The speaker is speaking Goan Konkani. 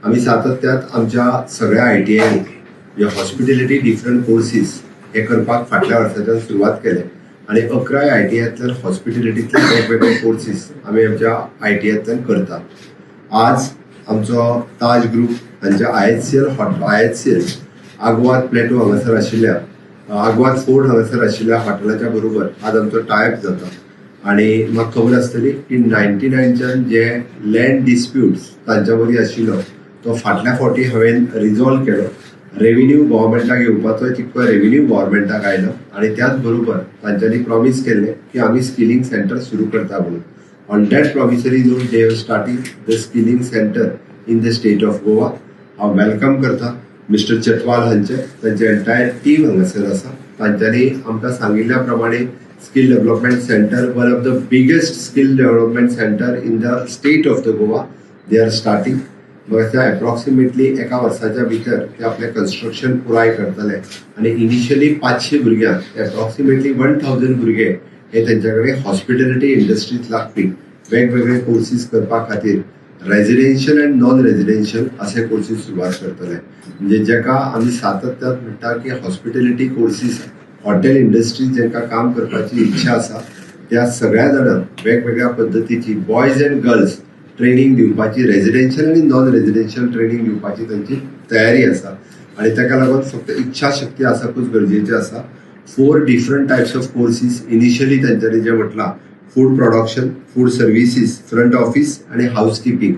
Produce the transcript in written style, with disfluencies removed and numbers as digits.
आमी सातत्यात आमच्या सगळ्या आयटीआय जे हॉस्पिटेलिटी डिफरंट कोर्सीस हे करपाक फाटल्या वर्साच्यान सुरवात केले आनी 11 आयटीआयंतल्यान हॉस्पिटेलिटीतले वेगवेगळे कोर्सीस आमी आमच्या आयटीआयंतल्यान करतात. आज आमचो ताज ग्रुप हांच्या आयएचसीएल, आयएचसीएल आगवाद प्लेटो हांगासर आशिल्ल्या, आगवाद फोर्ट हांगासर आशिल्ल्या हॉटेलाच्या बरोबर आज आमचो टायअप जाता. आणि म्हाका खबर आसतली की 99च्यान जे लँड डिस्प्यूट्स तांच्या वरी आशिल्लो, तो फाटल्या फावटी हांवें रिजॉल्व केलो. रेव्हेन्यू गव्हर्मेंटाक येवपाचो तितको रेव्हेन्यू गव्हर्मेंटाक आयलो आणि त्याच बरोबर तांच्यांनी प्रॉमीस केल्लें की आमी स्किलिंग सेंटर सुरू करता म्हणून. On that promissory note, they have starting the skilling center in the state of Goa. हांव welcome करता मिस्टर चटवाल हांचे, तांचे एंटायर टीम हांगासर आसा. तांच्यांनी आमकां सांगिल्ल्या प्रमाणे skill development center, one of the biggest skill development center in the state of the Goa, they are starting. Mug approximately एका वर्साच्या भितर ते आपलें कन्स्ट्रक्शन पुराय करतले आनी इनिशियली 500 भुरग्यांक, एप्रॉक्सिमेटली 1000 भुरगे हे तेंच्या कडेन हॉस्पिटॅलिटी इंडस्ट्रीत लागपी वेगवेगळे कोर्सीस करपा खातीर रेजिडेन्शियल अँड नॉन रेजिडेन्शियल असे कोर्सीस सुरवात करतले. म्हणजे जेका आमी सातत्यान म्हणटा की हॉस्पिटॅलिटी कोर्सीस, हॉटेल इंडस्ट्री जेंका काम करपाची इच्छा आसा, त्या सगळ्या जाणांक वेगवेगळ्या पद्दतीची बॉयज अँड गर्ल्स ट्रेनींग दिवपाची, रेजिडेन्शियल आनी नॉन रेजिडेन्शियल ट्रेनींग दिवपाची तांची तयारी आसा. आनी ताका लागून फक्त इच्छा शक्ती आसपूच गरजेचें आसा. Four different types of courses initially तांच्यांनी जें म्हटलां, food production, food services, front office आनी हाऊस किपिंग.